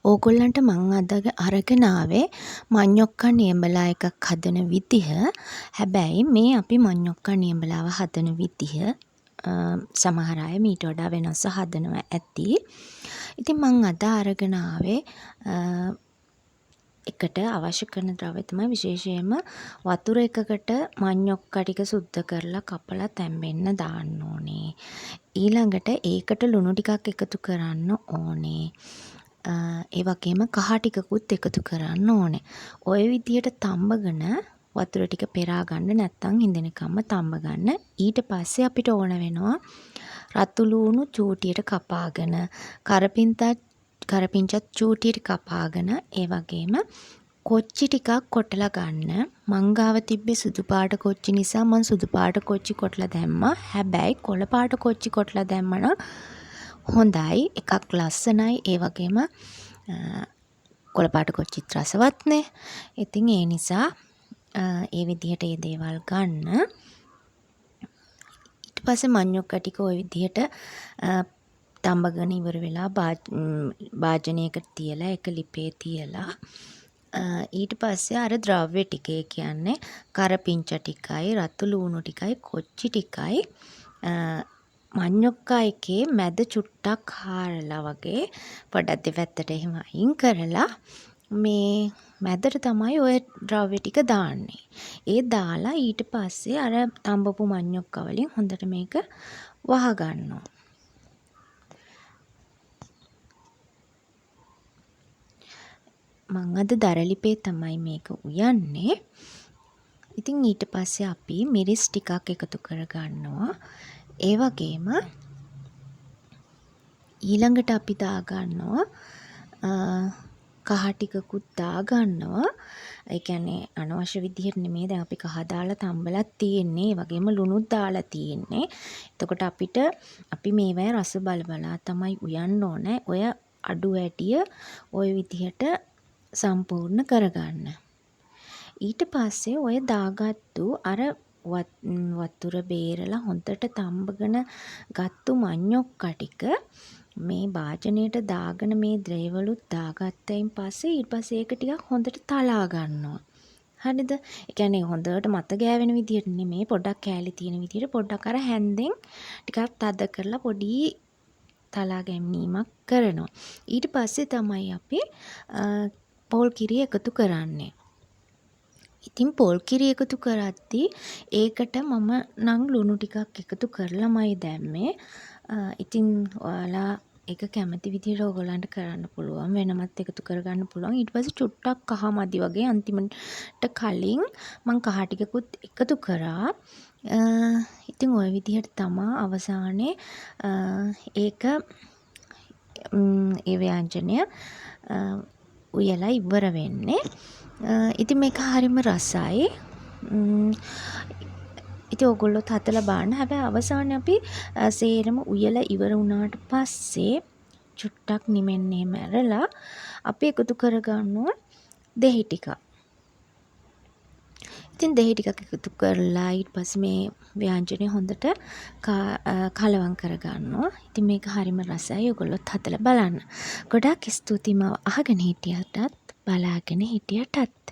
ඕගොල්ලන්ට මං අද අරගෙන ආවේ මඤ්ඤොක්කා නියඹලා එකක් හදන විදිහ. හැබැයි මේ අපි මඤ්ඤොක්කා නියඹලාව හදන විදිහ සමහර අය මීට වඩා වෙනස්ව හදනවා ඇති. ඉතින් මං අද අරගෙන ආවේ එකට අවශ්‍ය කරන ද්‍රව්‍ය තමයි විශේෂයෙන්ම වතුර එකකට මඤ්ඤොක්කා ටික සුද්ධ කරලා කපලා තැම්බෙන්න දාන්න ඕනේ. ඊළඟට ඒකට ලුණු ටිකක් එකතු කරන්න ඕනේ. ඒ වගේම කහ ටිකකුත් එකතු කරන්න ඕනේ. ඔය විදියට තම්බගෙන වතුර ටික පෙරා ගන්න, නැත්තම් හිඳෙනකම්ම තම්බ ගන්න. ඊට පස්සේ අපිට ඕන වෙනවා රතු ලූණු චූටියට කපාගෙන, කරපිංචත් චූටියට කපාගෙන, ඒ වගේම කොච්චි ටිකක් කොටලා ගන්න. මං ගාව තිබ්බේ සුදු පාට කොච්චි නිසා මං සුදු පාට කොච්චි කොටලා දැම්මා. හැබැයි කොළ පාට කොච්චි කොටලා දැම්මා නම් හොඳයි. එකක් ලස්සනයි, ඒ වගේම කොළ පාට කොච්චිත් රසවත්නේ. ඉතින් ඒ නිසා ඒ විදිහට ඒ දේවල් ගන්න. ඊට පස්සේ මඤ්ඤොක්කා ටික ඔය විදිහට තඹගෙන ඉවර වෙලා භාජනයකට තියලා ඒක ලිපේ තියලා ඊට පස්සේ අර ද්‍රව්‍ය ටික, ඒ කියන්නේ කරපිංච ටිකයි රතු ලූණු ටිකයි කොච්චි ටිකයි මඤ්ඤොක්කා එකේ මැද චුට්ටක් හාරලා වගේ පොඩ්ඩක් දෙපැත්තට එහෙම අයින් කරලා මේ මැදට තමයි ඔය ද්‍රව්‍ය ටික දාන්නේ. ඒ දාලා ඊට පස්සේ අර තඹපු මඤ්ඤොක්කා වලින් හොඳට මේක වහගන්නවා. මං අද දරලිපේ තමයි මේක උයන්නේ. ඉතින් ඊට පස්සේ අපි මිරිස් ටිකක් එකතු කරගන්නවා. ඒ වගේම ඊළඟට අපි දාගන්නවා කහ ටිකකුත් දාගන්නවා. ඒ කියන්නේ අනවශ්‍ය විදිහට නෙමෙයි, දැන් අපි කහ දාලා තම්බලත් තියෙන්නේ. ඒ වගේම ලුණුත් දාලා තියෙන්නේ. එතකොට අපි මේවැය රස බල බලා තමයි උයන්න ඕනේ. ඔය අඩු වැඩිය ඔය විදිහට සම්පූර්ණ කරගන්න. ඊට පස්සේ ඔය දාගත්තු අර වතුර බේරලා හොඳට තම්බගෙන ගත්තු මඤ්ඤොක්කා ටික මේ භාජනයට දාගෙන මේ ද්‍රේවලුත් දාගත්තයින් පස්සේ ඊට පස්සේ ඒක ටිකක් හොඳට තලා ගන්නවා. හරිද? ඒ කියන්නේ හොඳට මත ගෑවෙන විදියට නෙමෙයි, පොඩ්ඩක් කෑලි තියෙන විදියට පොඩ්ඩක් අර හැන්දෙන් ටිකක් තද කරලා පොඩි තලා ගැනීමක් කරනවා. ඊට පස්සේ තමයි අපි පොල් කිරි එකතු කරන්නේ. ඉතින් පොල් කිරි එකතු කරද්දි ඒකට මම නම් ලුණු ටිකක් එකතු කරලාමයි දැම්මේ. ඉතින් ඔයාලා ඒක කැමති විදිහට ඔයගොල්ලන්ට කරන්න පුළුවන්, වෙනමත් එකතු කරගන්න පුළුවන්. ඊට පස්සේ චුට්ටක් කහ මදි වගේ අන්තිමට කලින් මං කහ ටිකකුත් එකතු කරා. ඉතින් ඔය විදිහට තමා අවසානයේ ඒක ඒ ව්‍යංජනය උයලා ඉවර වෙන්නේ. ඉතින් මේක හරිම රසයි. ඉතින් ඔයගොල්ලොත් හදලා බලන්න. හැබැයි අවසානයේ අපි සේරම උයලා ඉවර වුණාට පස්සේ චුට්ටක් නිමෙන්න එහෙම ඇරලා අපි එකතු කරගන්නවා දෙහි ටිකක්. ඉතින් දෙහි ටිකක් එකතු කරලා ඊට පස්සේ මේ ව්‍යංජනය හොඳට කලවම් කරගන්නවා. ඉතින් මේක හරිම රසයි. ඔයගොල්ලොත් හදලා බලන්න. ගොඩාක් ස්තුතියි මාව අහගෙන හිටියටත් බලාගෙන හිටියටත්.